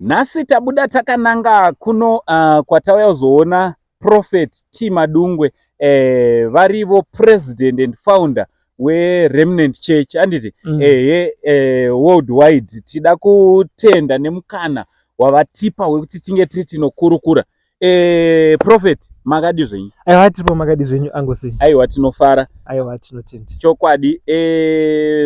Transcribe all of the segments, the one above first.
Nhasi tabuda takananga kuno kwatauya kuzoona Prophet T Madungwe, varivo president and founder weRemnant Church, anditi? Ehe, worldwide. Tida kutenda nemukana wavatipa wekuti tinge tiri tinokurukura. Prophet, makadi zvenyu? Aiwa, tiripo. Makadi zvenyu, angosi? Aiwa, tinofara. Aiwa, tinotenda. Chokwadi.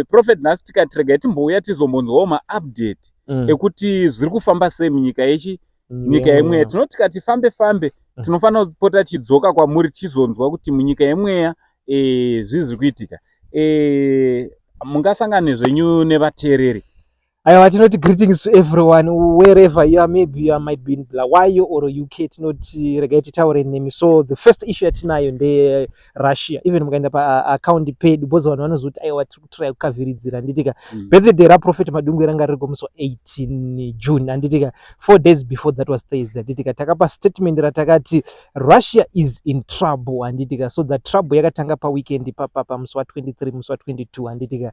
Prophet, nhasi tikati regai timbouya tizombonzwawo maupdate ekuti zviri kufamba sei munyika yechi nyika yemweya. Tinoti tikati fambe fambe, tinofanira kupota tichidzoka kwamuri tichizonzwa kuti munyika yemweya zvii zviri kuitika. Mungasangane zvenyu nevateereri. Aiwa, tinoti greetings to everyone wherever you are. Maybe you are, might be in Bulawayo or UK. Tinoti regai titaure nemi. So the first issue yatinayo ndeRussia. Even mukaenda paaccount pedu, because vanhu vanozoti aiwa, tiri kutry kukavhiridzira, handitika? Birthday raProphet Madungwe ranga riri musi wa18 June, handitika? 4 days before that was Thursday, handitika? Takapa statement ratakati Russia is in trouble, handitika? So the trouble yakatanga paweekend papa, musi wa23, musi wa22, handitika?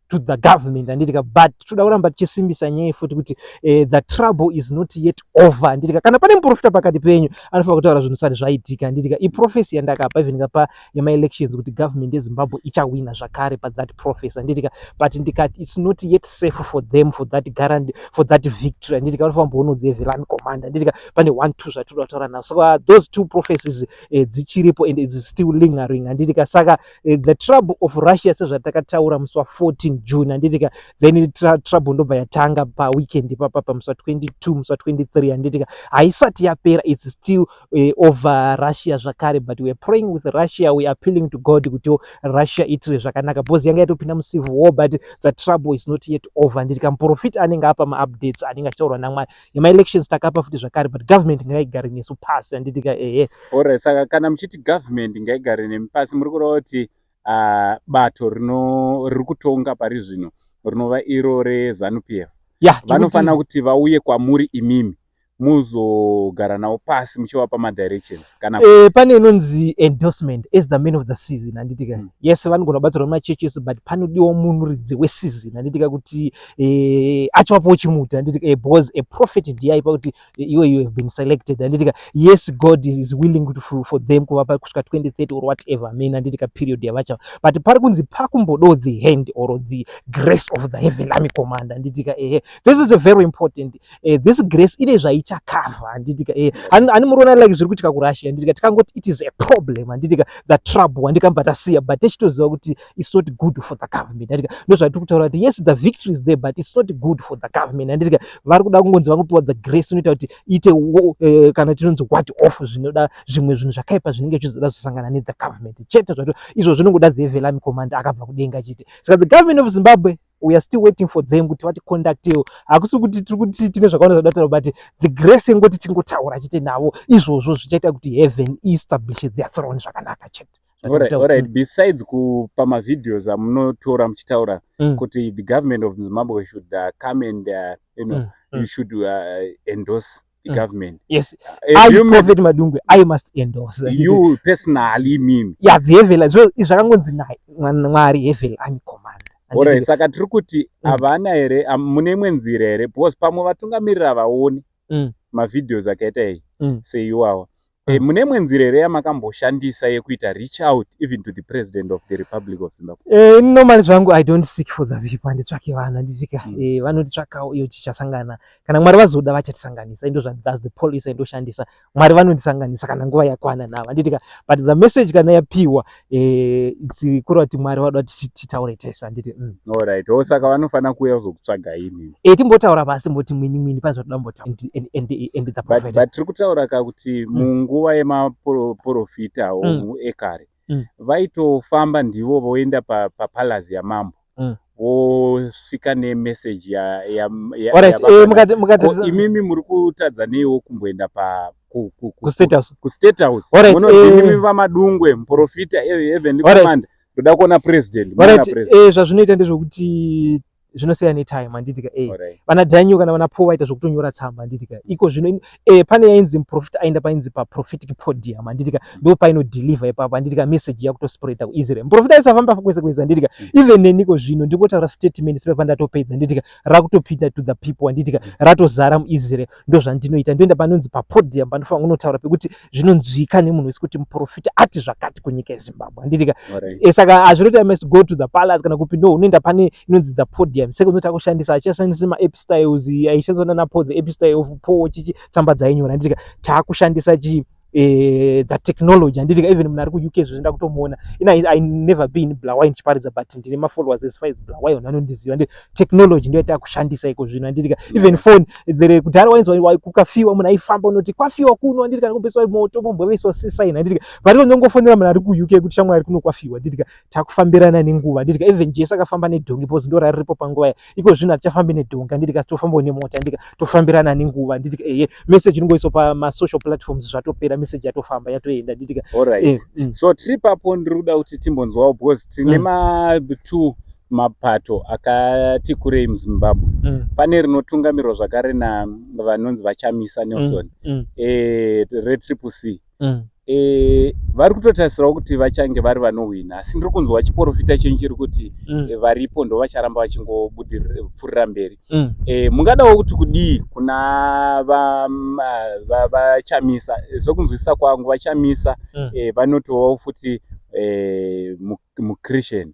To the government, handitika? But toda kuramba tichisimbisa nyaya futi kuti the trouble is not yet over, handitika? Kana pane muprofita pakati penyu, anofanira kutaura zvinhu zvisati zvaitika, handitika? Iprophecy yandakapa, even kapa yemaelections, kuti government yeZimbabwe ichawina zvakare pathat prophecy, handitika? But ndikati it's not yet safe for them, for that guarantee, for that victory, handitika? Vanofanira kumboona the heavenly army commander, handitika? Pane one two zvatinoda kutaura navo. Saka those two prophecies dzichiripo and it's still lingering, handitika? Saka the trouble of Russia, sezvatakataura musi wa14 June, handitika? Then trouble ndobva yatanga paweekend ipapa, pamusi wa22, musi wa23, handitika? Haisati yapera. It's still over Russia zvakare, but we are praying with Russia. We are appealing to God kuti Russia itire zvakanaka, because yanga yatopinda mucivil war, but the trouble is not yet over, handitika? Muprofita anenge apa maupdates anenge achitaurwa naMwari. Yemaelections takapa futi zvakare, but government ngaigare nesu pasi, handitika? Ehe. Alright, saka kana muchiti government ngaigare nemi pasi, muri kureva kuti bato riri kutonga pari zvino, rinova iro reZANU PF, vanofanira kuti vauye kwamuri imimi muzogara navo pasi muchivapa madirections kana? Pane inonzi endorsement as the man of the season, handitika? Yes, vanogona kubatsirwa nemachurches, but panodiwa munuridzi weseason, handitika? Kuti achivapawo chimuti, handitika? Because a prophet ndiye aipa kuti iwe, you have been selected, handitika? Yes, God is willing kuti for them kuvapa kusvika 2030 or whatever, mean, handitika, period yavacha, but pari kunzi pakumbodawo the hand or the grace of the heaven army commander, handitika? Ehe, this is a very important. This grace ine zvaichakavha, handitika? Hani muriona like zviri kuitika kuRussia, handitika? Tikangoti it is a problem, handitika, the trouble, handikambva tasiya, but tichitoziva kuti it's not good for the government, handitika? Ndo zvatiri kutaura kuti yes, the victory is there, but it's not good for the government, handitika? Vari kuda kungonzi vangopiwa the grace inoita kuti iite kana tinonzi what off zvinoda zvimwe zvinhu zvakaipa zvinenge zvichizoda zosangana nethe government chete. Zvato izvo zvinongoda the heaven army commander akabva kudenga chete. Saka the government of Zimbabwe, we are still waiting for them kuti vaticontactewo. Hakusi kuti tiri kuti tine zvakawanda zvada kutaura, but the grace yengoti tingotaura chete navo, izvozvo zvichaita kuti heaven establish their throne zvakanaka chete. Alright. Besides kupa mavideos amunotora muchitaura kuti the government of Zimbabwe should come and you should endorse the government. Yes. I, Prophet Madungwe, I must endorse. You personally mean? Yeah, the heaven, so zvakangonzi Mwari, heaven army commander. Alright, saka tiri kuti havana here mune imwe nzira here? Because pamwe vatungamiriri havaoni mavideos akaita iyi seiwawa. Mune imwe nzira here yamakamboshandisa yekuita reach out even to the president of the Republic of Zimbabwe? Normally zvangu I don't seek for the people, handitsvake vanhu, handitika? Vanotitsvakawo iyo, tichasangana kana Mwari vazoda, vachatisanganisa. Ndo that's the policy yandoshandisa. Mwari vanondisanganisa kana nguva yakwana navo, handitika? But the message kana yapiwa, it's kureva kuti Mwari vada kuti titaure tese, handiti? Alright, o saka vanofanira kuuya kuzokutsvaga ini? Timbotaura pasi, mboti mwini mwini pane zvatoda mbotaura and the prophet. But tiri kutaura ka kuti munguva yemaprofita ekare vaitofamba ndivo voenda papalace yamambo, vosvika nemeseji. Imimi muri kutadza neiwo kumboenda pa kuState House? KuState House. Munoti vaMadungwe, muprofita, heavenly commander, ndoda kuona president. Zvazvinoita ndezvokuti Zvinosiyana netime, handitika? Vana Daniel kana vana Paul vaita zvokutonyora tsamba, handitika? Iko zvino pane yainzi muprofita aenda painzi paprophetic podium, handitika? Ndo painodeliver ipapo, handitika? Message yakutospreada kuIsrael. Muprofita aisafamba kwese kwese, handitika? Even neniko zvino ndingotaura statement sepa ndatopedza, handitika? Rakutopinda to the people, handitika? Ratozara muIsrael. Ndo zvandinoita, ndoenda panonzi papodium, panofanira kunotaura pekuti zvinonzwika nemunhu wese kuti muprofita ati zvakati kunyika yeZimbabwe, handitika? Saka hazvinoti I must go to the palace kana kupi. No, unoenda pane inonzi the podium. Saka unoti akushandisa, achashandisi maepistles aishandiswa nana Paul, the epistle of Paul, chichi tsamba dzainyora, handitika? Taakushandisa chi the technology, handitika? Even munhu ari kuUK zvezvo kutomuona ina I never been Bulawayo ndichiparidza, but ndine mafollowers as far as Bulawayo, vanhu vanondiziva. Ndi technology ndiyo yataakushandisa iko zvino, handitika? Even phone there, kudhara wainzwa kukafiwa munhu aifamba unoti kwafiwa kuno, handitika? Kumbeswa moto momboveiswa sesign, handitika? But unongofonera munhu ari kuUK kuti shamwari kuno kwafiwa, handitika? Takufambirana nenguva, handitika? Even Jesu akafamba nedhongi because ndo rariripo panguva ya iko zvino. Hatichafambi nedhongi, handitika? Tofambawo nemota, handitika? Tofambirana nenguva, handitika? Eye, message inongoiswa pamasocial platforms, zvatopera, message yatofamba, yatoenda, handitika? Alright. So tiri papo, ndiri kuda kuti timbonzwawo because tine ma2 mapato akati kurei muZimbabwe. Pane rinotungamirwa zvakare navanonzi vaChamisa Nelson, reTriple C. Vari kutotarisirawo kuti vachange vari vanohwina, asi ndiri kunzwa chiprofita chenyu chiri kuti varipo ndo vacharamba vachingopfuurira mberi. Mungadawo kuti kudii kuna vaChamisa? Sokunzwisisa kwangu, vaChamisa vanotovawo futi muChristian.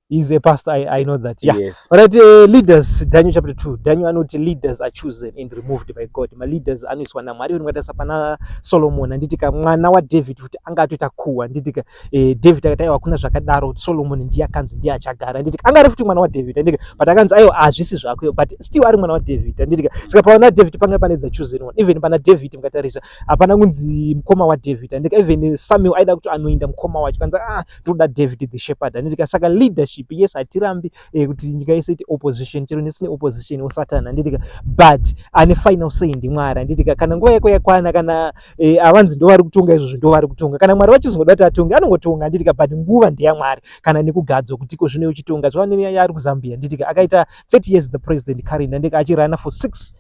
He's a pastor, I know that. Yeah. All right, leaders, Daniel chapter 2. Daniel anoti leaders are chosen and removed by God. Ma leaders anoiswa naMwari. Even mukatarisa pana Solomon, handitika, mwana waDavid kuti anga atoita kuwa, handitika? David akati aiwa, hakuna zvakadaro. Solomon ndiye akanzi ndiye achagara, handitika? Anga ari futi mwana waDavid, handitika? But akanzi aiwa, hazvisi zvako, but still ari mwana waDavid, handitika? Saka pawana David panga pane the chosen one. Even pana David mukatarisa, hapana kunzi mukoma waDavid, handitika? Even Samuel aida kuti anoinda mukoma wacho, kanzi ah, toda David the shepherd, handitika? Saka leadership, yes, hatirambi kuti nyika yese iti opposition, chero nesine opposition osatan, handitika? But ane final say ndiMwari, handitika? Kana nguva yako yakwana, kana avanzi ndo vari kutonga izvozvo, ndo vari kutonga. Kana Mwari vachizongoda kuti atonge, anongotonga, handitika? But nguva ndeyamwari kana nekugadzwa kuti iko zvino uchitonga. Zvava ari kuZambia, handitika? Akaita 30 years the president current, handika? Achirana for six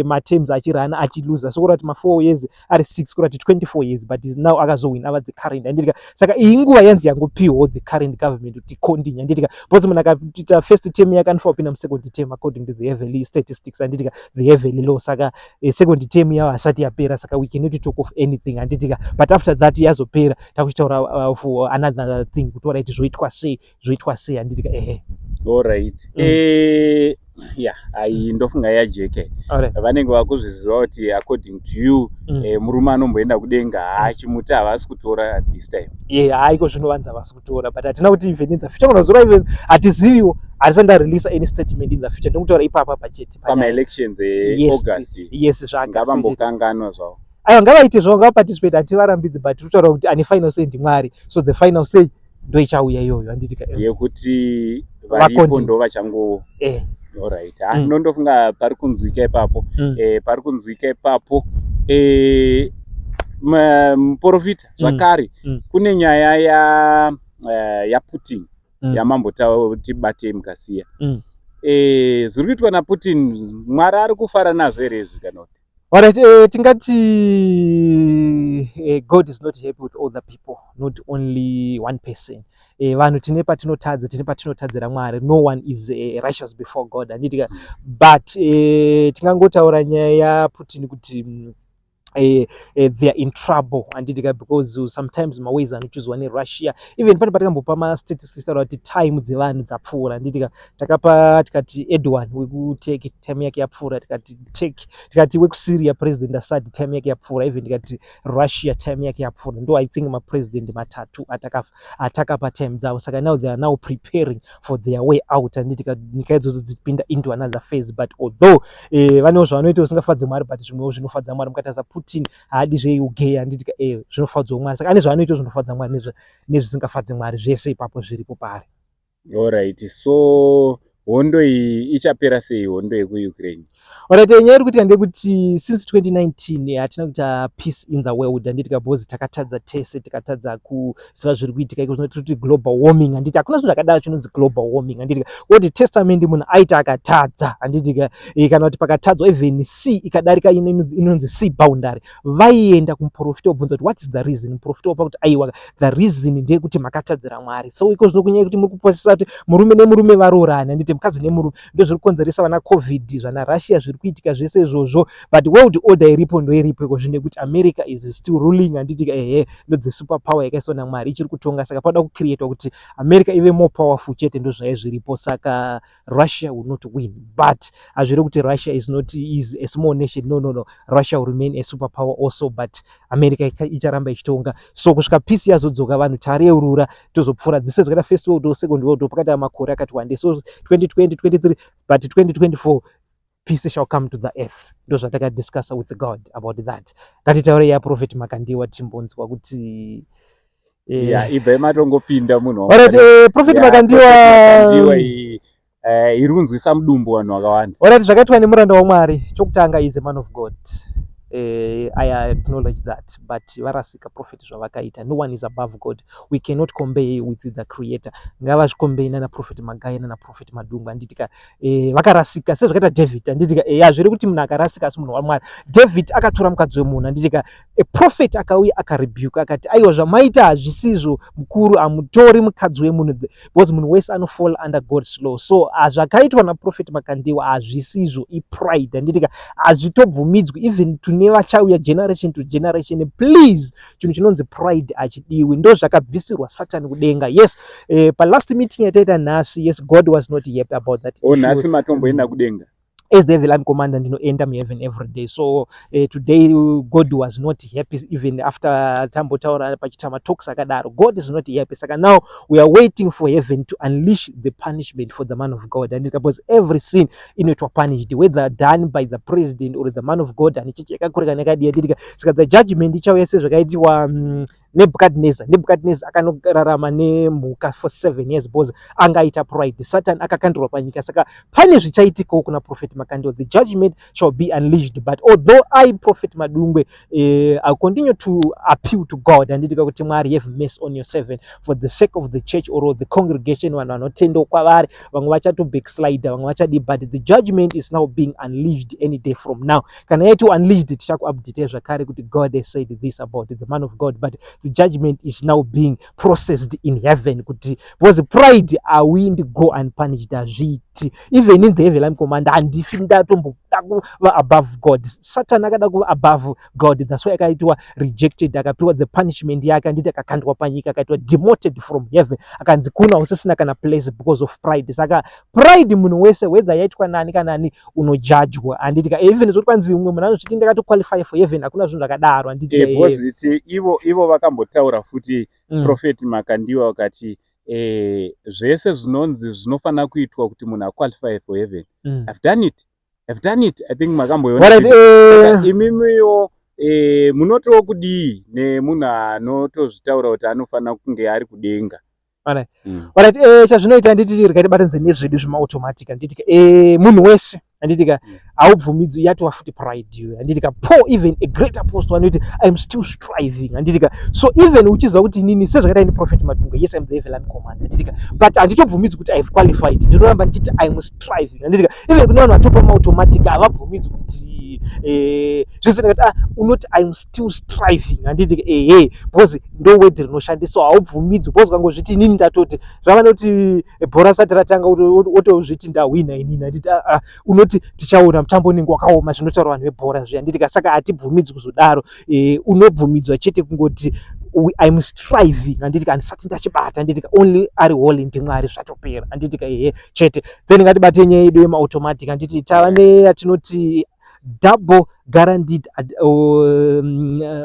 materms, achirana achiluza, so kureva kuti ma4 years ari 6, kureva kuti 24 years, but is now akazowina, ava the current, handitika? Saka iyi nguva yanzi yangopiwawo the current government kuti continue, handitika? Because munhu akaita first term yake anofanira kupinda musecond term according to the heavenly statistics, handitika? The heavenly law. Saka second term yavo hasati yapera, saka we cannot talk of anything, handitika? But after that yazopera, takuchitaura for another thing kuti alright, zvoitwa sei, zvoitwa sei, handitika? Ehe. Alright. Ya, ai, ndofunga yajeke. Vanenge vakuzviziva kuti according to you murume anomboenda kudenga, haa, chimuti havasi kutora this time. Ye, haiko zvinovanza havasi kutora, but hatina kuti even in the future kana zora, even hatiziviwo, hatisati ndareleasa any statement in the future. Ndokutaura ipapa pachete. Pamaelections eAugust. Yes, zvaAugust. Ngavambokanganwa zvavo. Aiwa, ngavaite zvavo, ngavaparticipate, hativarambidzi, but tiri kutaura kuti ane final say ndiMwari, so the final say ndo ichauya iyoyo, handitika? Yekuti varipo ndo vachango alright. Ha, nondofunga pari kunzwika ipapo. Pari kunzwika ipapo. Muprofita, zvakare kune nyaya yaPutin yamambotibate mukasiya. Zviri kuitwa naPutin, Mwari ari kufara nazvo here izvi kana kuti? Alright, tingati God is not happy with all the people, not only one person. Vanhu tine patinotadza, tine patinotadzira Mwari. No one is righteous before God, handitika? But tingangotaura nyaya yaPutin kuti they are in trouble, handitika? Because sometimes maways anochuzwa neRussia, even pane patikambopa mastatistics taura kuti time dzevanhu dzapfuura, handitika? Takapa tikati Erdogan wekuTurkey time yake yapfuura, tikati Turkey, tikati wekuSyria President Assad time yake yapfuura, even tikati Russia time yake yapfuura. Ndo I think mapresident matatu atakapa time dzavo. Saka now they are now preparing for their way out, handitika? Nyika idzodzo dzipinda into another phase. But although vanewo zvavanoita usingafadze Mwari, but zvimwewo zvinofadza Mwari. Mukatarisa Putin haadi zveugay, handitika? Zvinofadzawo Mwari. Saka ane zvaanoita zvinofadza Mwari nezvisingafadze Mwari, zvese ipapo zviripo paari. Alright, so Hondo iyi ichapera sei, hondo yekuUkraine? Alright, nyaya iri kuitika ndeyekuti since 2019 hatina kuita peace in the world, handitika? Because takatadza tese, tikatadza kuziva zviri kuitika iko zvinoti kuti global warming, handiti? Hakuna zvinhu zvakadaro chinonzi global warming, handitika? Old Testament munhu aiti akatadza, handitika, kana kuti pakatadzwa, even sea ikadarika inonzi sea boundary, vaienda kumuprofita wobvunza kuti, "What is the reason?" Muprofita wopa kuti, "Aiwa, the reason ndeyekuti makatadzira Mwari." So iko zvino kunyaya yekuti muri kuposesa kuti murume nemurume varoorani, handiti? Mukadzi nemurume, ndo zviri kukonzeresa vana COVID, zvana Russia zviri kuitika zvese izvozvo. But world order iripo ndo iripo iko zvino, yekuti America is still ruling, handitika? Ehe, ndo the super power yakaiswa naMwari, ichiri kutonga. Saka pada kucreatwa kuti America ive more powerful chete, ndo zvaive zviripo. Saka Russia will not win, but hazviri kuti Russia is not is a small nation. No, no, no, Russia will remain a super power also, but America icharamba ichitonga. So kusvika peace yazodzoka, vanhu tareurura, tozopfuura. This is zvakaita First World War, Second World War, pakati makore akati wande. So 2020 23, but 2024 peace shall come to the earth. Ndo zvatakadiscussa with God about that. Ngatitaure yaProphet Makandiwa, timbonzwa kuti Ya, ibvai matongopinda, munhu. Alright, Prophet Makandiwa. Makandiwa iyi iri kunzwisa mudumbu vanhu vakawanda. Alright, zvakaitwa nemuranda waMwari, chokutanga, is a man of God. I acknowledge that, but varasika prophet zvavakaita. No one is above God. We cannot compare with the Creator. Ngavazvicompare nana Prophet Magai, nana Prophet Madungwe, handitika? Vakarasika sezvakaita David, handitika? Hazviri kuti munhu akarasika asi munhu waMwari. David akatora mukadzi wemunhu, handitika? A prophet akauya, akarebuka, akati, "Aiwa, zvamaita hazvisizvo mukuru, hamutori mukadzi wemunhu," because munhu wese anofall under God's law. So zvakaitwa naProphet Makandiwa hazvisizvo, ipride, handitika? Hazvitobvumidzwi even tune vachauya, generation to generation. Please, chinhu chinonzi pride hachidiwi. Ndo zvakabvisirwa Satani kudenga. Yes, palast meeting yataita nhasi, yes, God was not happy about that O, nhasi matomboenda kudenga? As the heavenly commander, ndinoenda muheaven every day. So today God was not happy. Even after tambotaura pachiita matalks akadaro, God is not happy. Saka now we are waiting for heaven to unleash the punishment for the man of God, and because every sin inoitwa punished, whether done by the president or the man of God ane chechi yakakura kana yakadii, handitika? Saka the judgment ichauya sezvakaitiwa Nebukadnezar. Nebukadnezar akanorarama nemhuka for 7 years because anga aita pride. Satan akakandirwa panyika. Saka pane zvichaitikawo kuna Prophet Makandiwa. The judgment shall be unleashed. But although I, Prophet Madungwe, I continue to appeal to God, handitika, kuti Mwari, have mercy on your servant for the sake of the church or the congregation, vanhu vanotendawo kwavari. Vamwe vachato backslide, vamwe vachadi, but the judgment is now being unleashed any day from now. Kana yaiti unleashed, tichakuupdate zvakare kuti God has said this about the man of God. But the judgment is now being processed in heaven, kuti because pride hauindi go unpunished, hazviiti. Even in the heaven command, handifi ndatomboda kuva above God. Satan akada kuva above God, that's why akaitwa rejected, akapiwa the punishment yake, anditi? Akakandwa panyika, akaitwa demoted from heaven, akanzi kuna usisina kana place because of pride. Saka pride, munhu wese, whether yaitwa nani kana nani, unojudgwa, handiti? Even zvoti kwanzi umwe munhu anozviti ndakatoqualify for heaven, hakuna zvinhu zvakadaro, handiti? Because ivo vakambotaura futi, Prophet Makandiwa vakati zvese zvinonzi zvinofanira kuitwa kuti munhu aqualify for heaven, I've done it, I've done it. I think makamboiona. Imimiwo munotiwo kudii nemunhu anotozvitaura kuti anofanira kunge ari kudenga? Alright, chazvinoita, handiti, rikatibatanidze nezvedu zvemaautomatic, handitika? Munhu wese, handitika, haubvumidzwi, yatova futi pride iyoyo, handitika? Paul, even a great apostle, anoti, "I am still striving," handitika? So even uchiziva kuti inini, sezvakaita ini Prophet Madungwe, yes, I'm the heavenly commander, handitika? But handitobvumidzwi kuti I have qualified. Ndinoramba ndichiti I am striving, handitika? Even kune vanhu vatopa maautomatic, havabvumidzwi kuti zvese ndakati, ah, unoti, "I am still striving," handitika? Ehe, because ndo word rinoshandiswa. Haubvumidzwi because ukangozviti inini ndatoti, zvava nekuti bhora risati ratanga wotozviti ndahwina inini, handiti? Ah, ah, unoti tichaona mutambo unenge wakaoma, zvinotaura vanhu vebhora zviya, handitika? Saka hatibvumidzwi kuzodaro. Unobvumidzwa chete kungoti, "I'm striving," handitika? Handisati ndachibata, handitika? Only ari holy ndiMwari, zvatopera, handitika? Ehe, chete. Then ngatibate nyaya yedu yemaautomatic, handiti? Tava neyatinoti Double guaranteed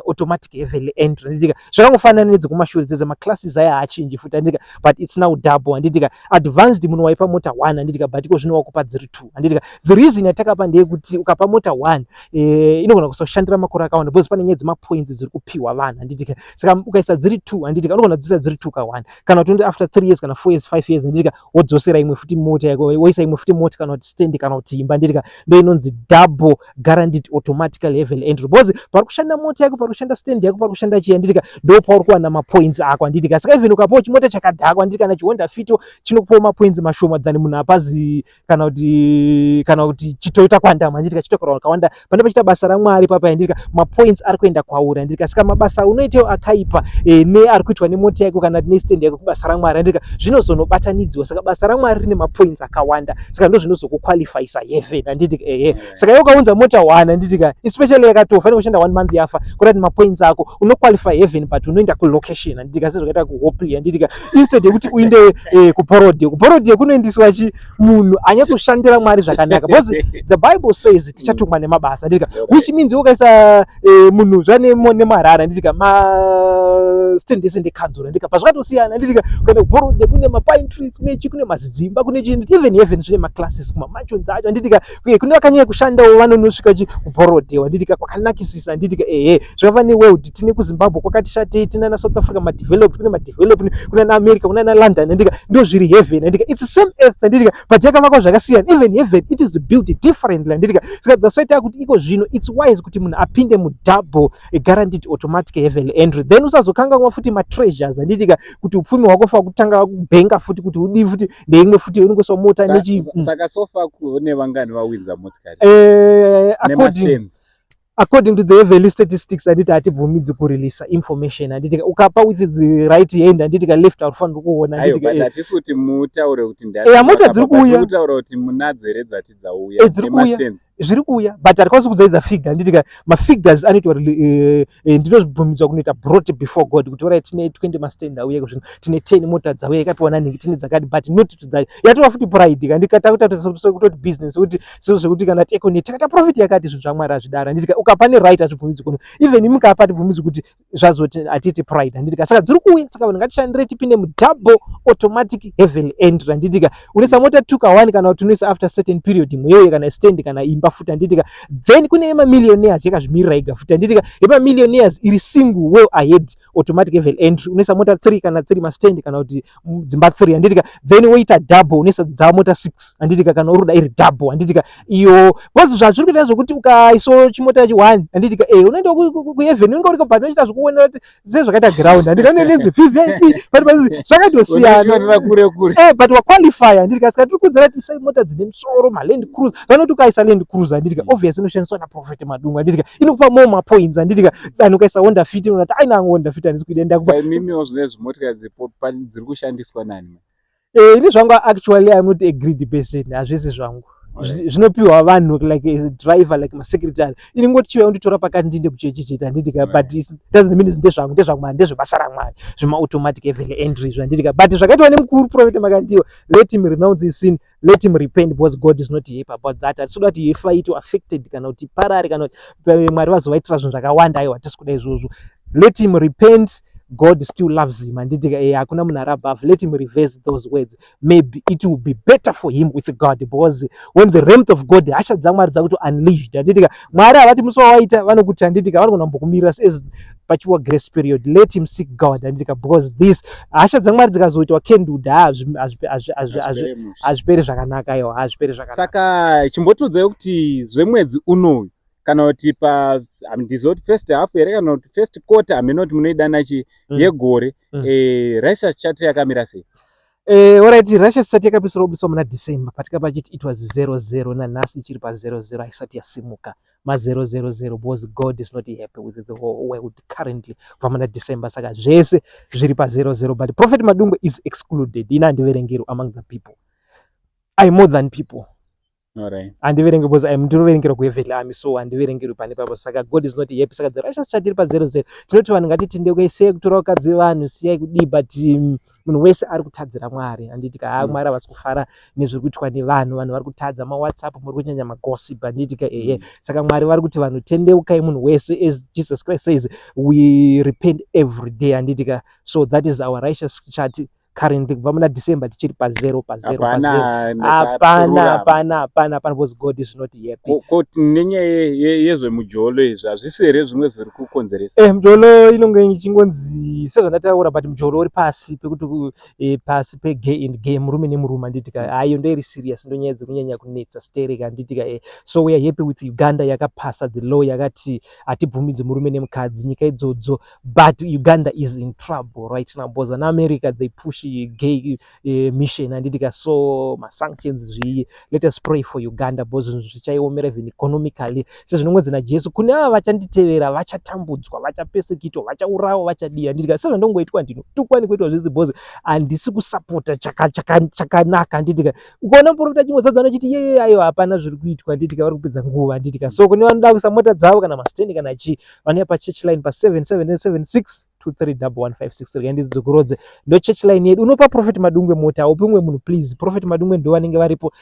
automatic heavenly entry, handitika? Zvakangofanana nedzekumashure dzedze, maclasses aya haachinji futi, handitika? But it's now double, handitika? Advanced munhu waipa mota 1, handitika? But iko zvino wakupa dziri 2, handitika? The reason yatakapa ndeyekuti ukapa mota 1 inogona kusashandira makore akawanda because pane nyaya dzemapoints dziri kupiwa vanhu, handitika? Saka ukaisa dziri 2, handitika, unogona kudzisa dziri 2 ka1 kana kuti after 3 years kana 4 years, 5 years, handitika, wodzosera imwe futi mota yako, woisa imwe futi mota kana kuti stand kana kuti imba, handitika? Ndo inonzi double guaranteed automatically heavenly entry because pari kushanda mota yako, pari kushanda stand yako, pari kushanda chii, handitika, ndo pauri kuwana mapoints ako, handitika? Saka even ukapawo chimota chakadhakwa, handitika, kana chiHonda Fit chinokupawo mapoints mashoma than munhu apazi kana kuti chiToyota Quantum, handitika, chitokora wakawanda. Pane pachiita basa raMwari papa, handitika, mapoints ari kuenda kwauri, handitika? Saka mabasa unoitawo akaipa neari kuitwa nemota yako kana nestand yako kubasa raMwari, handitika, zvinozonobatanidziwa. Saka basa raMwari rine mapoints akawanda, saka ndo zvinozokuqualifyisa heaven, handitika? Ehe, saka iwe ukaunza mota 1, handitika, especially yakatofa, inenge kushanda one month yafa, kurati mapoints ako unoqualify heaven, but unoenda kulocation, handitika, sezvakaita kuHopley, handitika, instead yekuti uinde kuBorrowdale. KuBorrowdale kunoendeswa chi munhu anyatsoshandira Mwari zvakanaka because the Bible says tichatongwa nemabasa, handitika? Which means ukaisa munhu zvane nemarara, handitika, mastand ese ndekanzuro, handitika? Pazvakatosiyana, handitika? Kuenda kuBorrowdale kune mapine trees, kune chi, kune mazidzimba, kune chi. Even heaven zvine maclasses kumamansions acho, handitika? Kune vakanyanya kushandawo vanonosvika chi kuBorrowdale, handitika, kwakanakisisa, handitika? Ehe, zvakafanana neworld, tine kuZimbabwe kwakati shatei, tina naSouth Africa madeveloped, kune madeveloped, kuna naAmerica, kuna naLondon, handitika? Ndo zviri heaven, handitika? It's same earth, handitika, but yakavakwa zvakasiyana. Even heaven, it is built differently, handitika? Saka that's why takuti iko zvino it's wise kuti munhu apinde mudouble guaranteed automatic heavenly entry. Then usazokanganwa futi matreasures, handitika, kuti upfumi hwako fa kutanga kubhenga futi kuti udii futi ndeimwe futi unongoiswa mota nechi. Saka so far kune vangani vawinza motikari According nemastands? According to the heavenly statistics, handiti, hatibvumidzi kureleasa information, handiti? Ukapa with the right hand, handiti ka, left haufaniri kuona. Aiwa, handiti but ka. Hatisi kuti mutaure kuti Mota dziri kuuya. Kutaura kuti munadzo here dzati dzauya Dziri kuuya. nemastands? Zviri kuuya, but hatikwanisi kudzaidza figure, handiti ka? Mafigures anoitwa ndinozvibvumidzwa kunoita brought before God kuti alright, tine 20 mastand auya kuzvino, tine 10 mota dzauya, ikapiwa nanhingi, tine dzakati, but not to that yatova futi pride kandikatakuta kutoti business kuti sezvekuti kana Econet takaita profit yakati. Zvinhu zvaMwari hazvidaro, handiti ka? Ukapa neright hazvibvumidzwi kuno, even imukapa hatibvumidzwi kuti zvazoti hatiiti pride, handiti ka? Saka dziri kuuya. Saka vanhu ngatishandire tipinde mudouble automatic heavenly entry, handiti ka? Unoisa mota 2 ka 1 kana kuti unoisa after certain period imweyoyo kana stand kana imba futi, handiti ka? Then kune yemamillionaires yakazvimirira ega futi, handiti ka? Yemamillionaires iri single well ahead automatic heavenly entry, unoisa mota 3 kana 3 mastand kana kuti dzimba 3, handiti ka? Then woita double, unoisa dza mota 6, handiti ka? Kana uri kuda iri double, handiti ka? Iyo because zvazviri kuita zvokuti ukaisawo chimota chi 1, handiti ka, unoenda kuheaven unenge uriko, but unochita zvekuonera kuti sezvakaita ground, handiti, unenzi VVIP, but zvakatosiyana. Unoshorera kure kure. But waqualify, handiti ka? Saka tiri kuudzira kuti isai mota dzine musoro, maLand Cruiser. Vanoti ukaisa Land Cruiser, handiti ka, obvious inoshandiswa naProphet Madungwe, handiti ka, inokupa more mapoints, handiti ka, than ukaisa Honda Fit. Unoti aina Honda Fit handisi kuida, ndakupa. Saimimiwo zvine zvimotikari dziri kushandiswa nani? Ini zvangu, actually I'm not a greedy person, hazvisi zvangu. Zvinopiwa vanhu like a driver, like masecretary. Ini ngoti chiuya unditora pakati ndiinde kuchechi chete, handiti ka? But doesn't mean ndezvangu, ndezvamwari, ndezvebasa raMwari, zvemaautomatic heavenly entry izvo, handiti ka? But zvakaitwa nemukuru Prophet Makandiwa, let him renounce his sin, let him repent, because God is not happy about that. Hatisi kuda kuti ifa ito affected kana kuti parare kana kuti Mwari vazovaitira zvinhu zvakawanda. Aiwa, hatisi kuda izvozvo. Let him repent. God still loves him, handiti ka? Hakuna munhu ari above. Let him reverse those words. Maybe it will be better for him with God, because when the wrath of God, hasha dzaMwari dzakuti unleashed, handiti ka, Mwari havati musi wawaita vanokuti, handiti ka, vanogona kumbokumirira as pachiwa grace period. Let him seek God, handiti ka, because this hasha dzaMwari dzikazoitwa kindled, Hazvipere mushe. Hazviperi zvakanaka. Aiwa, hazviperi zvakanaka. Saka chimbotiudzai kuti zvemwedzi unoyu kana kuti pa handizivi kuti first half here kana kuti first quarter, hameno kuti munoidana chi yegore, righteous chat yakamira sei? Alright, righteous chat yakapisira kubiswa muna December patikapa chiti it was 00. Nanhasi ichiri pa00, haisati yasimuka ma000 because God is not happy with the whole world currently kubva muna December. Saka zvese zviri pa00, but Prophet Madungwe is excluded. Ina handiverengero among the people. I more than people. Handiverenge because I'm ndinoverengera kuheavenly army, so handiverengerwi pane papo. Saka God is not happy. Saka the righteous chart iri pa00. Tinoti vanhu ngatitendeukai, siyai kutora vakadzi vevanhu, siyai kudii, but munhu wese ari kutadzira Mwari, handiti ka? Mwari havasi kufara nezviri kuitwa nevanhu. Vanhu vari kutadza maWhatsApp, muri kunyanya magossip, handiti ka? Ehe. Saka Mwari vari kuti vanhu tendeukai, munhu wese. As Jesus Christ says, we repent every day, handiti ka? So that is our righteous chart currently. Kubva muna December tichiri pazero, pazero, pazero. Hapana, hapana, hapana, hapana, because God is not happy. Ko nenyaya yezvemujolo izvi, hazvisi here zvimwe zviri kukonzeresa? Mujolo inonge ichingonzi sezvandataura, but mujolo uri pasi pekuti pasi pegay and gay, murume nemurume, handiti ka? Hayo ndo iri serious, ndo nyaya dzekunyanya kunetsa stereka, handiti ka? So we are happy with Uganda yakapasa the law yakati hatibvumidzi murume nemukadzi, nyika idzodzo. But Uganda is in trouble right now because vana America, they push gay mission, handiti ka? So masanctions zvii. Let us pray for Uganda because zvinhu zvichaiomera even economically. Sezvinongonzi naJesu, kune ava vachanditevera vachatambudzwa, vachapesekitwa, vachaurawa, vachadii, handiti ka? Sezvandongoitwa, ndinotukwa nekuitwa zvese because handisi kusapota chakanaka, handiti ka? Ukaona muprofita achingozadza achiti yeye, aiwa, hapana zviri kuitwa, handiti ka? Vari kupedza nguva, handiti ka? So kune vanoda kuisa mota dzavo kana mastendi kana chii, vanouya pachurch line pa7776 231156. Regai ndidzokorodze, ndo church line yedu. Unopa Prophet Madungwe mota, haupi umwe munhu, please. Prophet Madungwe ndo vanenge varipo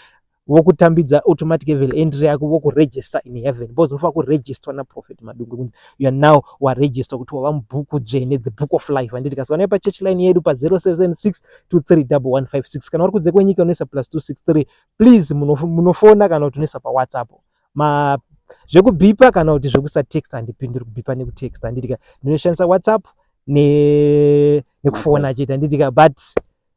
vokutambidza automatic heaven entry yako, vokuregister in heaven, because unofanira kuregisterwa naProphet Madungwe kunzi you are now waregister kuti wava mubhuku dzvene, the book of life, handiti ka? So vanouya pachurch line yedu pa0776 231156. Kana uri kunze kwenyika unoisa +263, please. Munofona kana kuti unoisa paWhatsApp. Ma zvekubhipa kana kuti zvekusatext handipinduri, kubhipa nekutext, handiti ka? Ndinoshandisa WhatsApp nekufona chete, handiti ka? But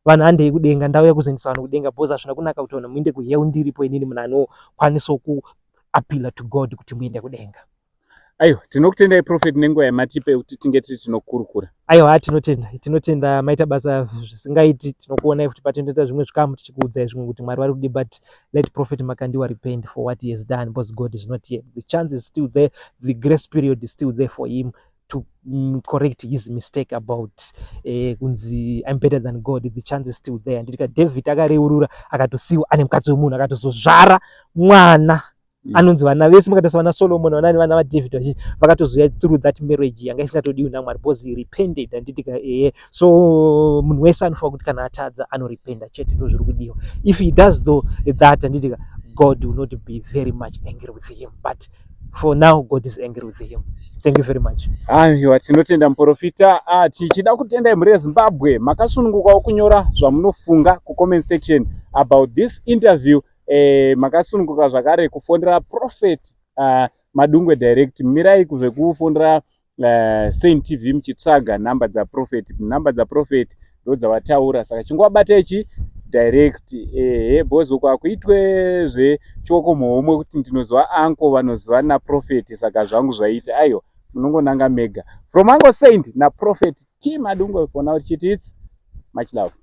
vanhu handei kudenga, ndauya kuzoendesa vanhu kudenga, because hazvina kunaka kuti vanhu muinde kuhell ndiripo inini, munhu anokwanisawo kuappeala to God kuti muende kudenga. Aiwa, tinokutendai Prophet nenguva yamatipa yekuti tinge tiri tinokurukura. Aiwa, tinotenda, tinotenda, maita basa zvisingaiti. Tinokuonai futi patinoita zvimwe zvikamu tichikuudzai zvimwe kuti Mwari vari kudi. But let Prophet Makandiwa repent for what he has done because God is not yet, the chance is still there, the grace period is still there for him to correct his mistake about kunzi I'm better than God. The chance is still there, handiti ka? David akareurura, akatosiyiwa ane mukadzi wemunhu, akatozozvara mwana anonzi vana vese mukatarisa vana Solomon, vanani, vana vaDavid vazhinji vakatozoya through that marriage yanga isingatodiwi naMwari because he repented, handiti ka? Ehe. So munhu wese anofanira kuti kana atadza anorependa chete, ndo zviri kudiwa. If he does though that, handiti ka, God will not be very much angry with him, but for now God is angry with him. Thank you very much. Aiwa, tinotenda muprofita. Tichida kutendai mhuri yeZimbabwe, makasunungukawo kunyora zvamunofunga kucomment section about this interview. Makasununguka zvakare kufonera Prophet Madungwe direct. Mirai kuzvekufonera Saint TV muchitsvaga nhamba dzaProphet. Nhamba dzaProphet ndo dzavataura, saka chingovabatai chi direct. Ehe, because uko hakuitwe zvechioko muhomwe kuti ndinoziva uncle vanoziva naProphet, saka zvangu zvaita. Aiwa, munongonanga mega. From Uncle Saint naProphet T Madungwe for now, tichiti it's much love.